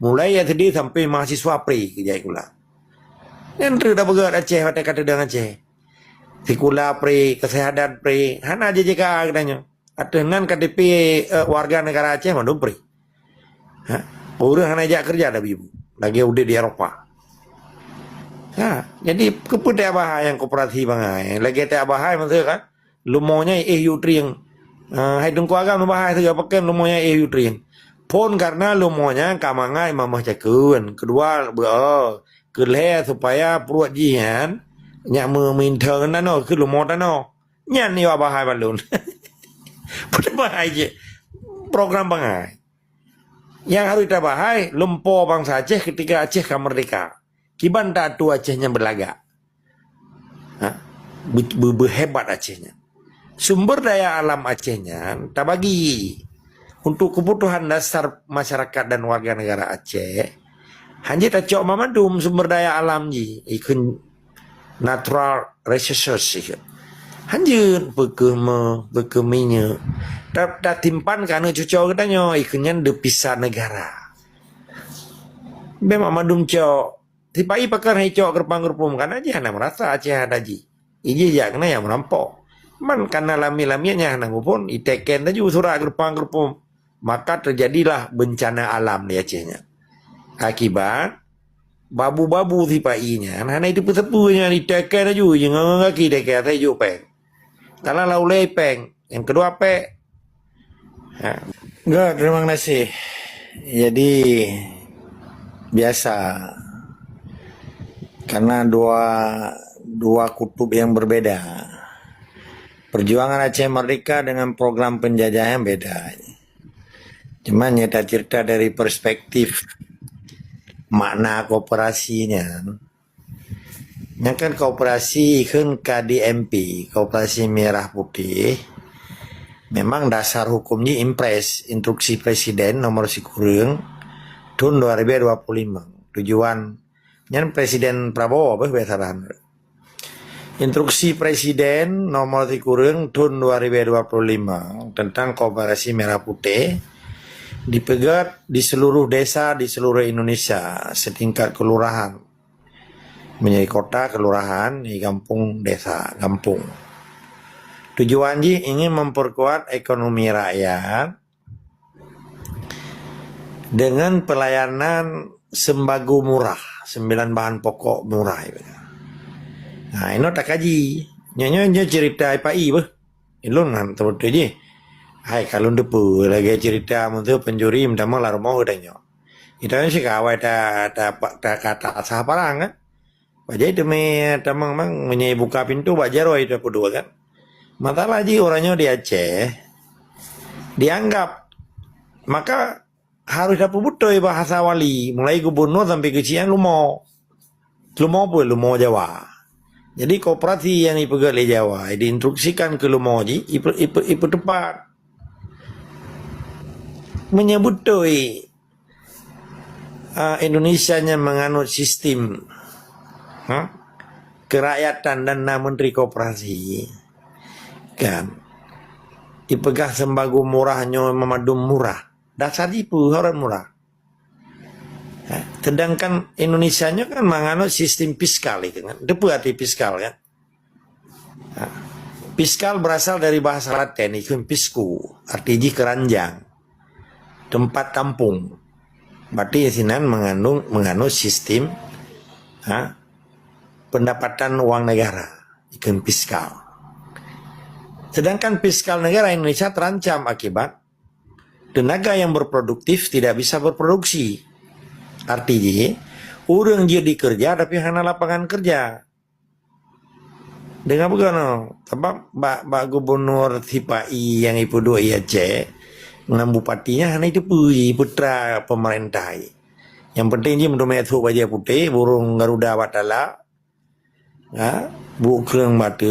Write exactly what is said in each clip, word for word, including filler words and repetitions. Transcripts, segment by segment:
Mulai S D sampai mahasiswa pre keu jai sikula. Nyan treuk tapeugah Aceh watèe ka teudong Aceh. Sikula pre, kesehatan pre, hana J J K A geutanyoe. Ateueh nan K T P, eh, warga negara Aceh mandum pre. Ha? Ureueng hana jak keureuja dah ibu. Lagèe udép di Eropa. Ha, jadi keupeue tajak bahai nyang koperasi bangai? Lagèe tajak bahai maksud kan? Leumo nyan éh yue trieng. Ah, hai Teungku Agam neubahai sigoe pakon leumo nyan éh yue trieng. Phon karena leumo nyan ka mangat mamah cakun. Keudua, beu-, oh, keulhèe supaya pruet jih nyan nyak meu-, meuinthong tanoh keu leumo tanoh. Nyan yue bahai bak lôn. Padahai bahai jih. Program bangai. Nyang harôh tabahai, lumpo bansa Aceh ketika Aceh ka merdeka. Kiban ta-atu Aceh nyan beulagak. Ha? Be-, be-, beuhebat Aceh nyan. Sumber daya alam Aceh nyan tabagi untuk kebutuhan dasar masyarakat dan warga negara Aceh. Hanjeuet tacok banmandum sumber daya alam jih, ikheun natural resources ikheun. Hanjeuet peu kheueh meu, peu kheueh minyeuk. Ta-, tatimpan keuneuk cuco geutanyoe, ikheun nyan devisa negara. Bèk banmandum cok. Sipa-i pakon han icok geureumpang-geureumpom, karena jih hana meurasa Aceh ada jih. Ijih jak keunan nyang meurampok. Man kana lamiet-lamiet nyan hana muphom, iteken laju surat geureumpang-geureumpom. Maka teujadilah beuncana alam di Aceh nyan. Akibat babu-babu sipa-i nyan hana iteupeue-teupeue nyan, iteken laju, jingon gaki iteken asai jok péng. Kana lam ulèe péng, nyang keudua péng. Ha. Good, terima kasih. Jadi, biasa. Karena dua, dua kutub yang berbeda. Perjuangan Aceh Merdeka dengan program penjajahan beda. Cuman nyata cerita dari perspektif makna koperasinya. Nyan kan koperasi ikheun K D M P, Koperasi Merah Putih, memang dasar hukum jih Impres, Instruksi Presiden nomor sikureueng thon dua ribu dua puluh lima. Tujuan nyan Presiden Prabowo beh biasa tahan. Instruksi Presiden nomor sikureueng thon dua ribu dua puluh lima tentang Koperasi Merah Putih dipeugét di seluruh desa di seluruh Indonesia setingkat kelurahan. Meunyoe kota, kelurahan, di gampông, desa, gampông. Tujuan jih ingin memperkuat ekonomi rakyat dengan pelayanan sembago murah, sembilan bahan pokok murah. Nah, inoe takaji. Nyoe, nyoe, nyoe cerita I P A I beuh. Ilôn ngon teubeutôi jih. Hai, ka lôn teupeue lagèe cerita meunteue pencuri meutamong lam rumoh geutanyoe. Geutanyoe sikawai ta, ta, ta, ka ta asah parang kan. Bajai teumé tamong mang meunyoe buka pintoe bak jaroe tapeuduek kan. Masalah jih uroe nyoe di Aceh dianggap, maka harôh tapeubeutôi bahasa wali, mulai gubunur sampai keucian lumo. Lumo peue? Lumo Jawa. Jadi, koperasi nyang ipeugét lé Jawa, diinstruksikan keu lumo jih, ipe-, ipe-, ipeuteupat. Meunyoe beutôi, ah, Indonesia nyan meunganut sistem, ha, kerakyatan dan na menteri koperasi, kan, ipeugah sembago murah nyoe meumandum murah. Dasar jih peue uroe murah? Ha, sedangkan Indonesia nyoe kan meunganut sistem fiskal itu kan. Teupeue arti fiskal kan? Ha. Fiskal berasal dari bahasa Latin, ikheun fisku, arti jih keranjang, tempat tampung. Berarti sinan mengandung, menganut sistem, ha, pendapatan wang negara, ikheun fiskal. Sedangkan fiskal negara Indonesia terancam akibat tenaga yang berproduktif tidak bisa berproduksi. Arti jih, ureueng jeuet dikeureuja tapi hana lapangan keureuja. Deungon peugah nyoe, sabab bak, bak gubunur sipa-i nyang ipeuduek i Aceh, ngon bupati nyan hana iteupeue, ipeutra pemerintah. Nyang penting jih meudumé sôk bajèe putéh, burông garuda bak talak, ha, buet kreueng bak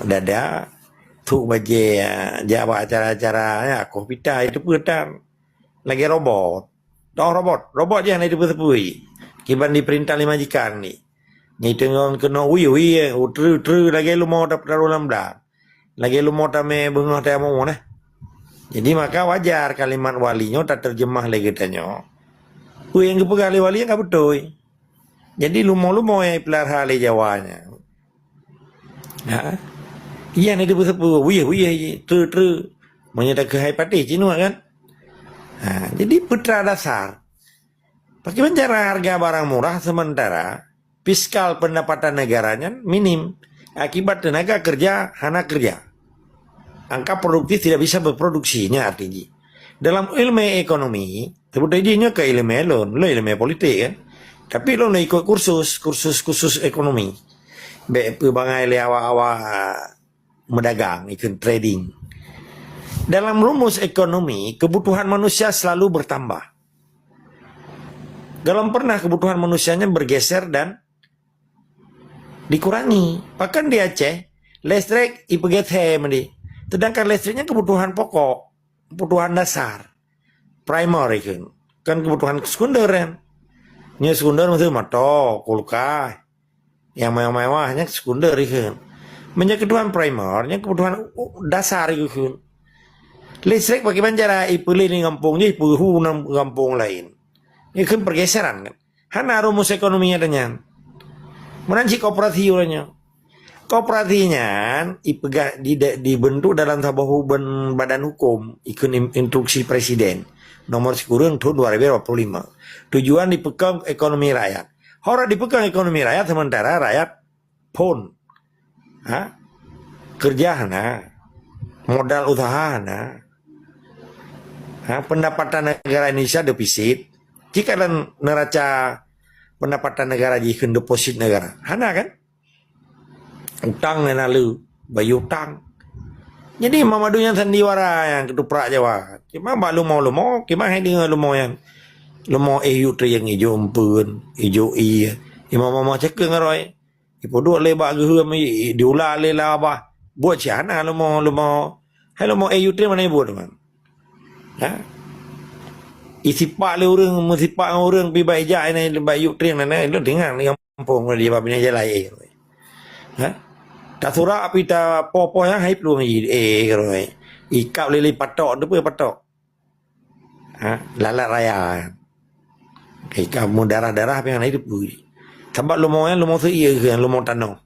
dada, sôk bajèe, jak bak acara-acara, ya, koh pita, iteupeue tan. Lagèe robot. Toh robot, robot jih hana iteupeue-teupeue. Kiban diperintah lé majikan ni. Nyan teungoh keunoe wi-wi, utre-utre lagèe lumo tapeutarô lam blang. Lagèe lumo tamè beungoh tayue meu'ue nah. Jadi maka wajar kalimat wali nyoe tateurjeumah lé geutanyoe. Peue nyang geupeugah lé wali nyan ka beutôi. Jadi lumo-lumo nyang ipeulara lé Jawa nyan. Ha? Iya, na di beuseupeue, wiyeh-wiyeh, tre-tre. Meunyoe takeuhai patéh cit nyoe kan. Ha, jadi peutra dasar. Pakriban cara harga barang murah sementara fiskal pendapatan negara nyan minim akibat tenaga kerja hana kerja. Angka produktif tidak bisa berproduksi, nyan arti jih. Dalam ilmu ekonomi, sebeutôi jih nyoe keu ilmu lôn, lôn ilmu politik kan. Tapi lôn ikut kursus, kursus-kursus ekonomi. Bèk peubangai lé awak-awak meudagang, ikut trading. Dalam rumus ekonomi, kebutuhan manusia selalu bertambah. Dalam pernah kebutuhan manusianya bergeser dan dikurangi. Bahkan di Aceh, listrik ipeugeser meunan. Sedangkan listrik nyan kebutuhan pokok, kebutuhan dasar. Primer ikheun. Kan kebutuhan sekunder kan. Nyoe sekunder meusti moto, kulkas. Nyang mewah-mewah nyan sekunder ikheun. Meunyoe kebutuhan primer, nyan kebutuhan dasar ikheun. Listrik pakriban cara ipeuleueh di gampông jih, ipeuhu u gampông laén. Ikheun pergeseran kan. Hana rumus ekonomi ada nyan. Meunan cit koperasi uroe nyoe. Koperasi nyan ipeugah di, di, dibentuk dalam saboh huben badan hukum, ikheun in-, instruksi presiden nomor sikureueng tahun dua ribu dua puluh lima. Tujuan dipeukong ekonomi rakyat. Hora dipeukong ekonomi rakyat sementara rakyat phon. Ha? Kerja hana. Modal usaha hana. Ha? Pendapatan negara Indonesia defisit. Jika dan neraca pendapatan negara jih keu deposit negara. Hana kan? Utang nyang lalu, bayeue utang. Jadi, Mamadu nyan sandiwara nyang keutuprak Jawa. Cuma bak lumo-lumo, cuma hai deungoe lumo nyan. Lumo éh yue trieng ijo empeuen, ijo ie. Imam mama cakeueng ngon roe. Ipeuduek lé bak geuheuem, i-, i-, diula lé lam babah. Buet siat na lumo, lumo. Hai lumo éh yue trieng meunan ibuet, man. Ha? Isipak lé ureueng, meusipak ngon ureueng pi bak ijak inan bak yue trieng nan, eh, lôn teuingat di gampông di bak binéh jalan, eh. Ha? Tasurak pi tapoh-poh nyan hai plueng jih, eh, keurôi. Ikab lé, lé patok, teupeue patok. Ha? Lalat raya. Ikab meudarah-darah pi nyan hai teupeue. Sabab lumo nyan lumo seuie keu lumo tanoh.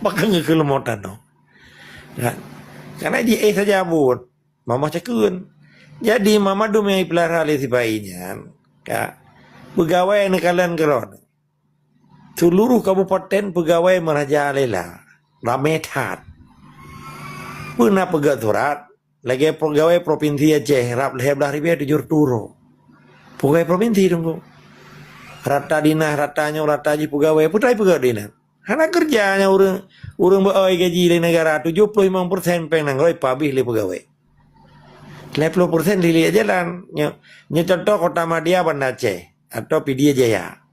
Pakon keu lumo tanoh. Ha? Karena jih éh saja buet. Mamah cakeueng. Jadi, Mamadu nyang ipeulara lé sipa-i nyan, ka, peugawée neukalon keudroe. Seuluruh kabupaten peugawée meurajalela. Ramé that. Peue na peugét surat, lagée peugawée Propinsi Aceh, rab lhée blaih ribée tujoh reutôh uroe. Peugawée propinsi teungku. Rata dinas, rata nyoe, rata jih peugawée, peue tai peugét dinan. Hana keureuja nyan ureueng, ureueng beu-oi gaji lé neugara, tujoh ploh limong persen péng nanggroe ipabéh lé peugawée. Lhée ploh persen dilék jalan. Nyoe, nyoe contoh Kota Madya, Banda Aceh, atau Pidie Jaya.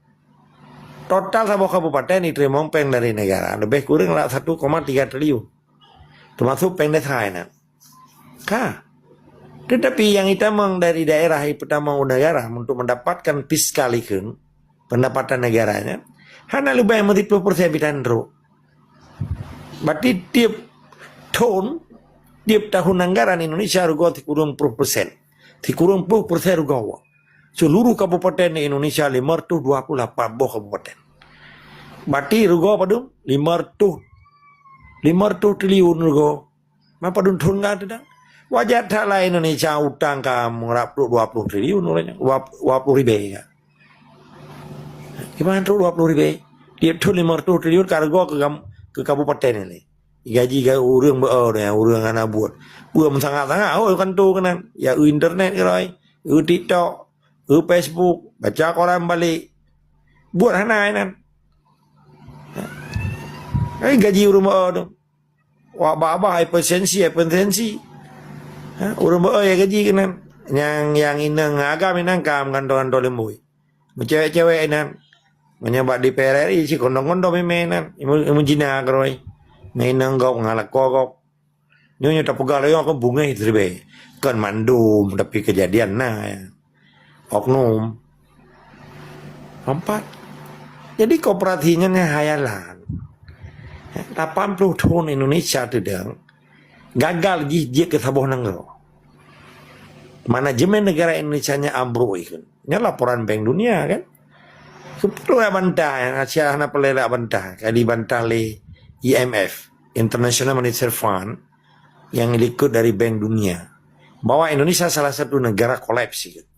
Total saboh kabupaten iteurimong péng dari negara leubeh kureueng rab satu koma tiga triliun. Teumasok péng desa inan. Ka. Tetapi nyang itamong dari daerah ipeutamong u negara untuk mendapatkan fiskal ikheun, pendapatan negara nyan, hana leubeh meusiplôh persen pih tan trok. Berarti tiep thon, tiep tahun anggaran Indonesia rugoe sikureueng ploh persen. Sikureueng ploh persen rugoe. Seluruh kabupaten di Indonesia lima ratus dua puluh lapan boh kabupaten. Berarti rugoe padum? Lima ratus, lima ratus triliun rugoe. Ma padum thon ka teudang? Wajar that lah Indonesia utang ka meurab trok dua ploh triliun uroe nyoe. Dua, dua ploh ribèe ka. Kiban trok dua ploh ribèe? Tiep thon lima ratus triliun ka rugoe keu gam-, keu kabupaten nyan lé. Gaji ka ureueng beu-o nyan, ureueng hana buet. Peue meusangat-sangat, oh, kanto keunan. Ya, eu internet keudroe, eu TikTok, eu Facebook, baca koran balek. Buet hana inan. Ai gaji ureueng beu-o tu. Wak babah efisiensi, efisiensi. Ha, ureueng beu-o ya gaji keunan. Nyang, nyang inong agam inan ka meugantoe-gantoe leumbôi. Meucewek-cewek inan. Meunyoe bak D P R RI sikondom-kondom imè inan. Imu, imu jina keurôi. Ngon inong gob, ngon lakoe gob. Nyoe, nyoe tapeugah lagèe nyoe kon bungéh siribèe. Kon mandum, tapi keujadian na. Oknum. Nampak? Jadi koperasi nyan hayalan. Lapan ploh thon Indonesia teudong gagal jih jeuet keu saboh nanggroe. Manajemen negara Indonesia nyan ambruk ikheun. Nyan laporan Bank Dunia kan. Keupeue bantah, nyang Asia hana peureulée bantah, ka dibantah lé I M F, International Monetary Fund, yang ikut dari Bank Dunia, bahwa Indonesia salah satu negara kolaps ikheun.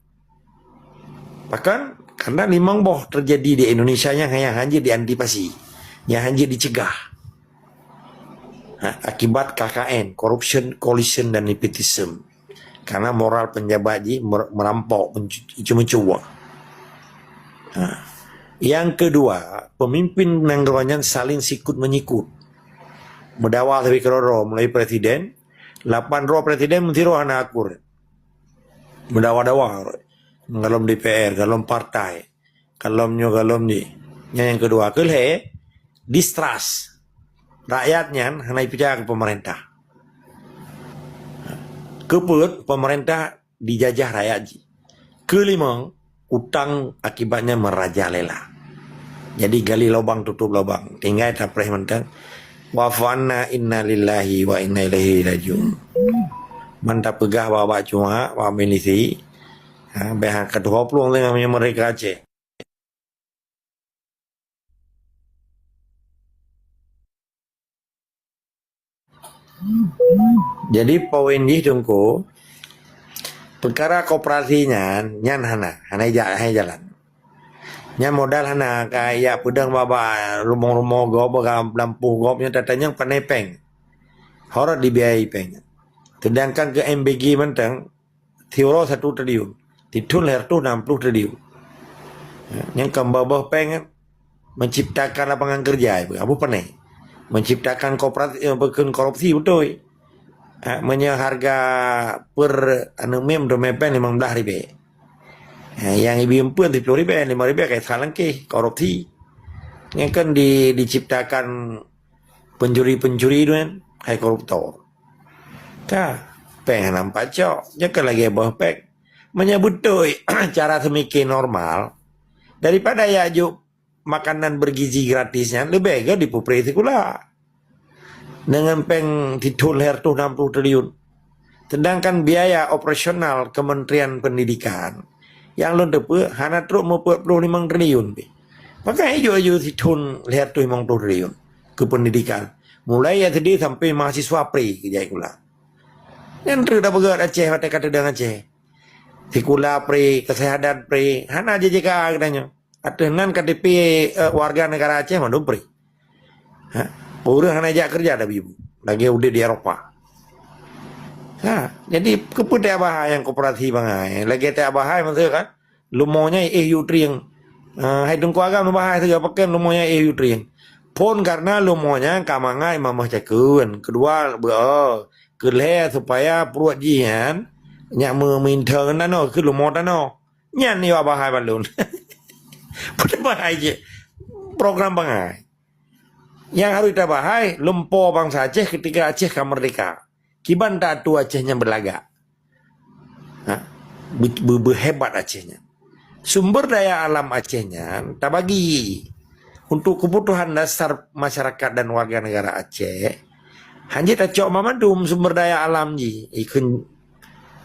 Bahkan karena limong boh terjadi di Indonesia nyang hanya hanya diantisipasi, nyang hanya dicegah. Ha, akibat K K N, corruption, collusion dan nepotism. Karena moral pejabat jih mer-, merampok, mencu-, cuba-cuba. Ha. Yang kedua, pemimpin nanggroe nyan saling sikut menyikut. Meudawa sabe keudroe-droe, mulai presiden, lapan droe presiden meusidroe hana akur. Meudawa-dawa. Golom D P R, golom partai. Golom nyoe, golom jih. Nyan nyang keudua. Keulhée, distrust. Rakyat nyan hana jipeucaya keu pemerintah. Keupeuet, pemerintah dijajah rakyat jih. Keulimong, utang akibatnya merajalela. Jadi gali lubang tutup lubang. Tinggai tapreh mantong. Wa'fu anna, inna lillahi wa inna ilaihi raji'un. Man tapeugah bak, bak cuak, bak milisi. Ha, beh ka dua puluh tengah meunyoe merdeka Aceh. Jadi poin jih Teungku, peukara koperasi nyan, nyan hana, hana ija-, hana jalan. Nyan modal hana, ka ijak peudong bak, bak rumoh-rumoh gob, bak lampôh gob nyan tatanyong pane péng. Horot dibiayai péng. Sedangkan keu M B G mantong, siuroe satu triliun, sithon lhée reutôh nam ploh triliun. Nyang ka boh-boh péng kan, menciptakan lapangan kerja, apa pane? Menciptakan koperasi, eh, bukon korupsi beutôi. Ha, meunyoe harga per anu mim teumé péng limong blaih ribée. Ha, nyang ibi eumpeuen siploh ribée, limong ribée ka salangkeh, korupsi. Nyang kan di, diciptakan pencuri-pencuri tu kan, hai koruptor. Ka, péng hana meupat cok, nyan ka lagée boh péng. Meunyoe beutôi cara seumiké normal, daripada yak jok makanan bergizi gratis nyan, leubeh gét dipeupreh sikula. Deungon péng sithon lhée reutôh nam ploh triliun. Sedangkan biaya operasional Kementerian Pendidikan nyang lôn teupeue hana trok meupeuet ploh limong triliun pih. Pakon ijok-ijok sithon lhée reutôh limong ploh triliun keu pendidikan. Mulai S D sampai mahasiswa pre keu jai sikula. Nyan treuk tapeugét Aceh watée ka teudong Aceh. Sikula pre, kesehatan pre, hana J J K A geutanyoe. Ateueh nan K T P, eh, warga negara Aceh mandum pre. Ha? Ureuëng hana jak keureuja tabi bu, lagée udeb di Eropa. Ha, jadi keupeue tajak bahai nyang koperasi bangai? Lagée tajak bahai maksud kan? Lumoe nyan éh yue trieng. Ah, hai Teungku Agam neubahai sigoe pakon lumoe nyan éh yue trieng. Phon karena lumoe nyan ka mangat mamah cakeueng. Keudua, beu, keulhée supaya pruet jih nyan nyak meu-, meuinteue ngon tanoh, keu lumoe tanoh. Nyan yue bahai bak lôn. Peue bahai jih? Program bangai. Nyang harôh tabahai, lumpoe bansa Aceh ketika Aceh ka merdeka. Kiban ta atu Aceh nyan beulagak. Ha? Be-, be-, beuhebat Aceh nyan. Sumber daya alam Aceh nyan tabagi untuk kebutuhan dasar masyarakat dan warga negara Aceh. Hanjeuet tacok mamandum sumber daya alam jih, ikheun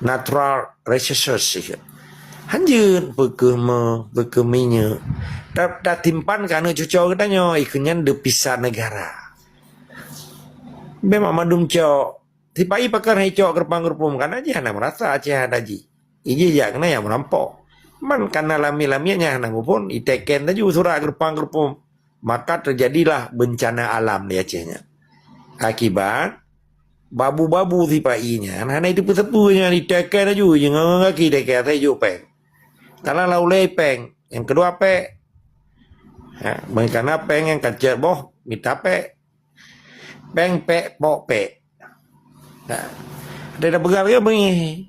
natural resources ikheun. Hanjeuet peukeuh me, peukeuh minyeuk. Ta-, tatimpan keu aneuk cucoe geutanyoe, ikheun nyan deupisah negara. Memang mandum cok. Sipa-i pakon hai cok geureumpang-geureumpom, karena jih hana meurasa Aceh ada jih. Ijih jak keunan nyang meurampok. Man kana lamiet-lamiet nyang hana muphom, iteken laju surat geureumpang-geureumpom. Maka teujadilah beuncana alam di Aceh nyan. Akibat, babu-babu sipa-i nyan hana iteupeue-teupeue nyan, iteken laju, ijih ngon gaki iteken asai jok péng. Kana lam ulée péng, nyang keudua péng. Ha, meukana péng nyang ka cot boh, mita péng. Péng pék, pok pék. Nah, ada dah peugah lagée beungéh.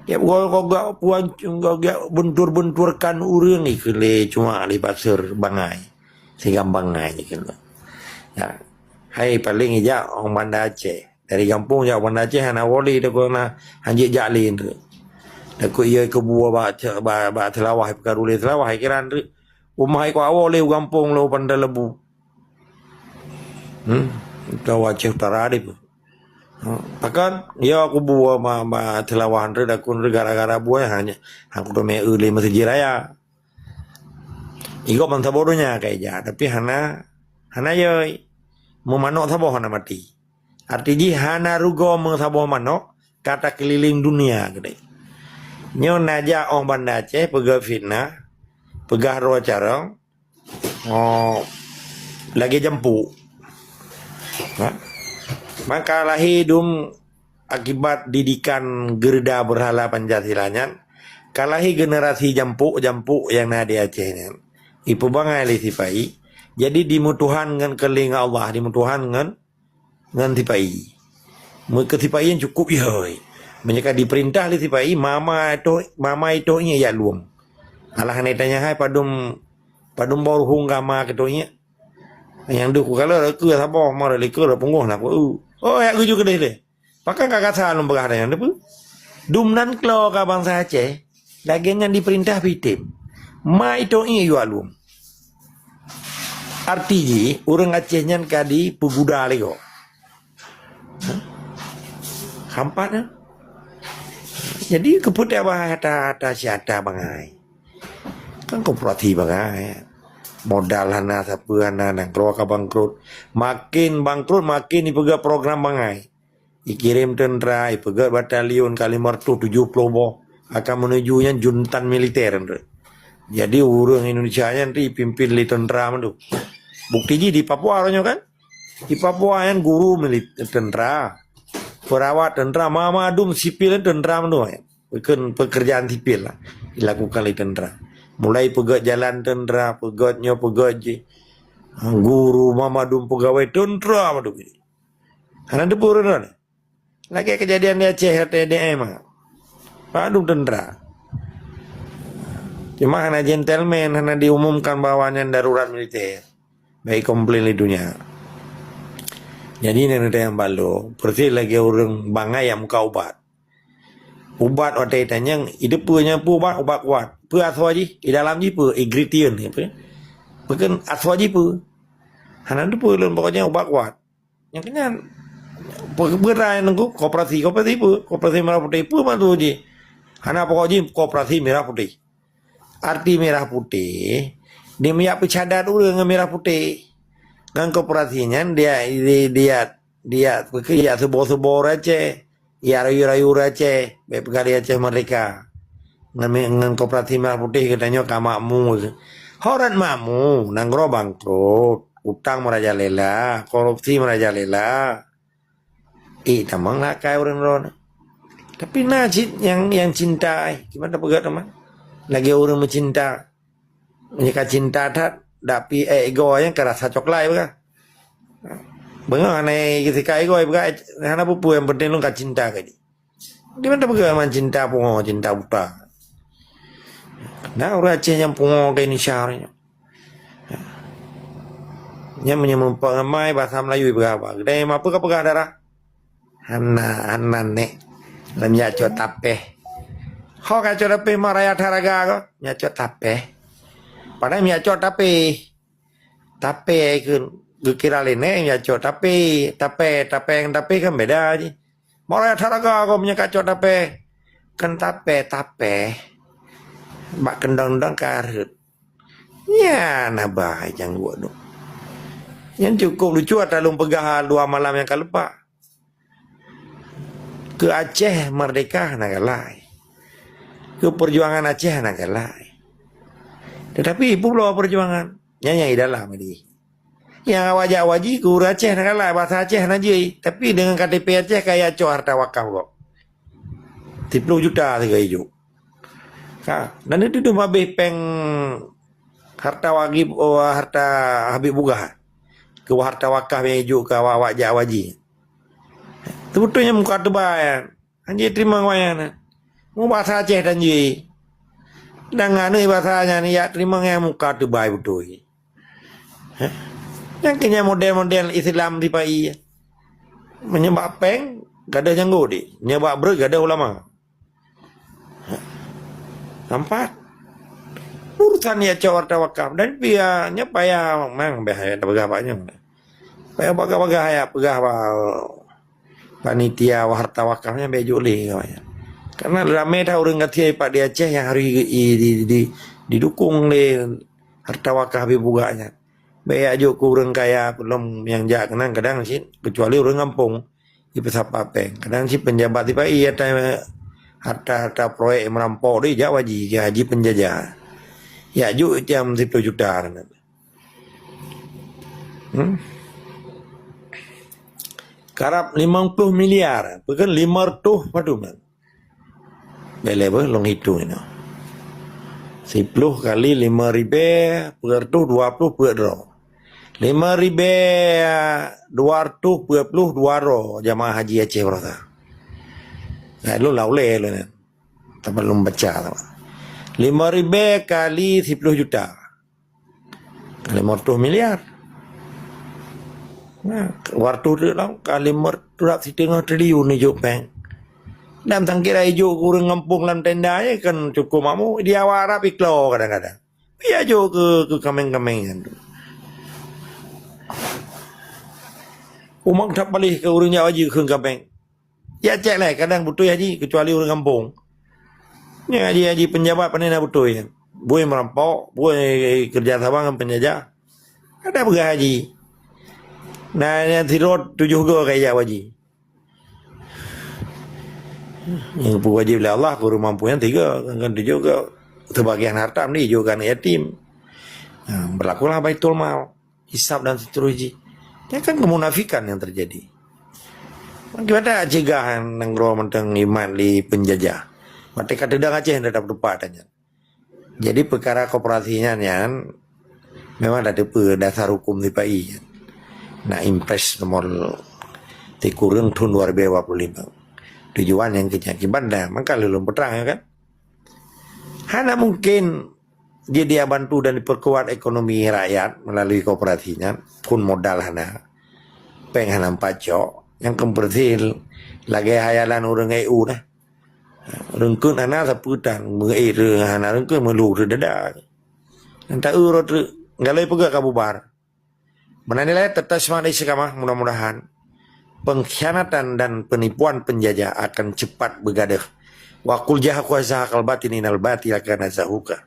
Ya, gok-gok puan, gok-gok bentur-benturkan ureuëng ikheun lé cuak lé paseur bangai. Sigam bangai ikheun. Ya. Hai paléng ijak orang Banda Aceh. Dari gampông jak Banda Aceh hana woe lé, takot na hanjeuet jak lé tu. Takot iya keubua bak, bak, bak Seulawah, peukaru lé Seulawah, ikiran tu. Uma ikot awoe lé u gampông lé u Pantai Lebu. Hmm, tahu Aceh Utara deh pun. Pakon? Yo kubu ma, ma teulawah nreut aku nreut gara-gara buah hanya aku tu mé eu lé meuseujid raya. Igob ban saboh donya ka ija, tapi hana, hana yoi. Meumanok saboh hana mati. Arti jih hana rugoe meusaboh manok ka takeulileng dunia keudeh. Nyoe na jak ong Banda Aceh peugah fitnah, peugah droe carông, oh, lagée jampuk. Ha? Maka lahé dum akibat didikan geureuda beurhala Pancasila nyan, ka lahé generasi jampuk-jampuk nyang na di Aceh nyan. Ipeubangai lé sipa-i, jadi dimeutuhan ngon keulinga Allah, dimeutuhan ngon ngon sipa-i. Meukeusifai nyang cukup ihôi. Meunyoe ka dipeurintah lé sipa-i, mama itoh, mama itoh ié yak luem. Alah hana itanya hai padum, padum boh ruhueng gama keutoh ié. Nyang deuh kukalon reukeue saboh, ma reulikeu reupeungoh na ku. Oh, yak geuju keudeh lé. Pakon ka kasa lôn peugah nyang deuh. Dum nan klo ka bansa Aceh, lagée nyan dipeurintah pitem. Ma itoh ié yak luem. Arti jih, ureuëng Aceh nyan ka dipeuguda lé gob. Hampat nyan. Jadi, keupeue tabahai ata-ata siata bangai? Kan koperasi bangai. Modal hana, sapeue hana, nanggroe ka bangkrut. Makin bangkrut, makin dipeugah program bangai. Ikirém teuntra, ipeugét batalion ka lima ratus tujuh puluh boh, akan menuju nyan juntan militer nyan. Jadi ureuëng Indonesia nyan ipimpin lé teuntra mandum. Bukti jih di Papua uroe nyoe kan? Di Papua nyan guru mili-, teuntra, peurawat teuntra, ma-, madum sipil nyan teuntra mandum. Bukan pekerjaan sipil lah dilakukan lé teuntra. Mulai peugét jalan teuntra, peugét nyoe, peugét jih. Guru, ma-, madum peugawai teuntra mandum. Hana teupeue ureuëng droe. Lagée keujadian di Aceh, T D M, padum teuntra. Cuma hana gentleman, hana diumumkan bahwa nyan darurat militer. Baik komplain lé dunia. Jadi, nyan nyang balo, persis lagée ureuëng bangai nyang muka ubat. Ubat watée itanyong, "Ide peue nyang peue ubat?" "Ubat kuat." "Peue asoe jih?" "Di dalam jih peue?" "Ingredient." "Peue?" "Peue asoe jih peue?" "Hana teupeue lôn, pokoknya ubat kuat." Nyang keunan, pe-, beuraya nunggu koperasi, koperasi peue? Koperasi merah putih peue maksud jih? Hana pokok jih koperasi merah putih. Arti merah putih, dimeuyak peucadat ureuëng ngon merah putih. Ngon koperasi nyan dia, dia, dia, dia, dia suboh-suboh ureuëng Aceh. Ya rayu-rayu ureuëng Aceh, bék peugah di Aceh Merdeka. Ngon, ngon koperasi merah putih geutanyoe ka makmu. Horat makmu, nanggroe bangkrut, utang merajalela, korupsi merajalela. Eh, tamong lakai ureuëng droe. Tapi na cit nyang, nyang cinta, eh. Gimana peugah teuma? Lagée ureuëng meucinta. Meunyoe ka cinta that, dak pi ék igoe nyang ka rasa coklat peugah. Beungoh hana sikak igoe peugah, hana peue-peue, nyang penting lôn ka cinta keu jih. Di mana peugah man cinta pungo, cinta buta. Nah, ureuëng Aceh nyang pungo keu Indonesia nyoe. Nyan meunyoe meupeungamai bahasa Melayu peugah apa? Geutanyoe apa ka peugah darah? Hana, hana nek. Lam jak cok tapeh. Ho ka cok tapeh ma raya that raga ko. Nyak cok tapeh. Padahai nyak cok tapeh. Tapeh ke geukira lé nek nyak cok tapeh. Tapeh, tapeh ngon tapeh kan beda jih. Ma raya that raga ko meunyo ka cok tapeh. Kan tapeh, tapeh. Bak keundang-undang ka rhot. Nyan haba hai jangguek tu. Nyan cukup lucu ata lôn peugah dua malam nyang ka leupah. Keu Aceh merdeka hana galai. Keu perjuangan Aceh hana galai. Tetapi peubloe perjuangan. Nyan nyang di dalam tadi. Nyang awak jak haji keu ureuëng Aceh hana galai, bahasa Aceh hana jeuet. Tapi deungon K T P Aceh ka jicok harta wakaf gob. Siplôh juta sigoe ijok. Ha, dan itu tu habéh péng harta wajib, oh, harta Habib Bugah. Keu harta wakaf nyang ijok keu awak-awak jak haji. Teubeutôi nyan muka teubai nyan. Hanjeuet teurimong awak nyan. Mu bahasa Aceh tan jih. Dan aneuk bahasa nyan jak teurimong nyan muka teubai beutôi. Heh. Nyang keu nyan model-model Islam sipa-i. Meunyoe bak péng, gadôh janggo deh. Nyoe bak breuet, gadôh ulama. Nampak? Urusan jak cok harta wakaf. Dan pia, nyoe payah mang beh ayat peugah bak nyoe. Payah bagah-bagah ayat peugah bak panitia harta wakaf nyan bèk jok lé awaknyan. Karena ramé that ureueng gasien pat di Aceh nyang harôh i, i, di, di, didukung lé harta wakaf Habib Bugak nyan. Bèk jak jok keu ureueng kaya, peulom nyang jak keunan kadang cit, keucuali ureueng gampông. Jipeusapa péng. Kadang cit peunjabat sipa-i harta, harta, harta proyek meurampok deh, jak haji, haji peunjajah. Jak jok tiam siploh juta. Hmm? Karab limong ploh miliar, peue kheun limong reutôh padum nyan. Bèk lé beuh, lôn hitong inoe. Siploh kali limong ribèe, peuet reutôh dua ploh peuet droe. Limong ribèe dua reutôh peuet ploh dua droe jamaah haji Aceh baroesa. Nah, lôn lam ulèe lôn nyan. Tapi lôn baca sama. Limong ribèe kali siploh juta. Limong reutôh miliar. Nah, dua reutôh treuk lom, ka limong reutôh siteungoh triliun ijok péng. Dan sangkira ijok keu ureueng gampông lam tenda nyan kan cukup makmu, di awak Arab iklo kadang-kadang. Pih jak jok keu, keu kaméng-kaméng nyan tu. Umat that paléh keu ureueng jak haji keu kaméng. Jak cèk lé, kadang beutôi haji, keucuali ureueng gampông. Nyan haji-haji peunjabat pane na beutôi. Bui meurampok, bui keureuja sama ngon peunjajah. Ada peugah haji. Nah, nyan sidroe tujoh goe ka ijak haji. Nyang geupeugah lé Allah, keu ureueng mampu nyan tiga, kan tujoh goe. Sebagian harta meunan ijok keu aneuk yatim. Ha, beulakulah Baitul Mal. Hisab dan seterusnya. Nyan kan kemunafikan yang terjadi. Gimana cegah nanggroe mantong imat lé peunjajah? Watèe ka teudong Aceh tetap teupeu tanyan. Jadi peukara koperasi nyan, nyan memang tateupeue dasar huköm sipa-i nyan. Na Impres nomor sikureueng thon dua ribu dua puluh lima. Tujuan nyang keu nyan kiban dah, maka lôn peutrang ya kan. Hana mungkin dia, dia bantu dan diperkuat ekonomi rakyat melalui koperasi nyan, phon modal hana, péng hana pacok, nyang keupeureusi lagèe hayalan ureueng E U dah. Reungkeut hana sapeue tan, meu-, eh, hana reungkeut meulu treuk dada. Nyang taeu roh treuk, galai peugah ka bubar. Meunan ilèe teutap seumangat istiqamah, mudah-mudahan pengkhianatan dan penipuan penjajah akan cepat beugadôh. Wa qul zahaqal batil innal batila kana zahuqa.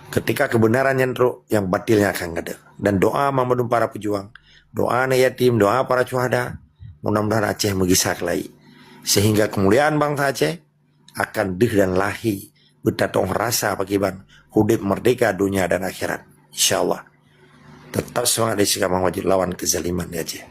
Ketika kebenaran nyan trok, nyang batil nyan akan gadôh. Dan doa mandum para pejuang, doa aneuk yatim, doa para syuhada, mudah-mudahan Aceh meugisa keulayi. Sehingga kemuliaan bangsa Aceh akan deuh dan lahé beutatong rasa pakriban udép meurdéhka donya dan akhirat. Insya Allah. Teutap seumangat istiqamah wajéb lawan keuzaliman di Aceh.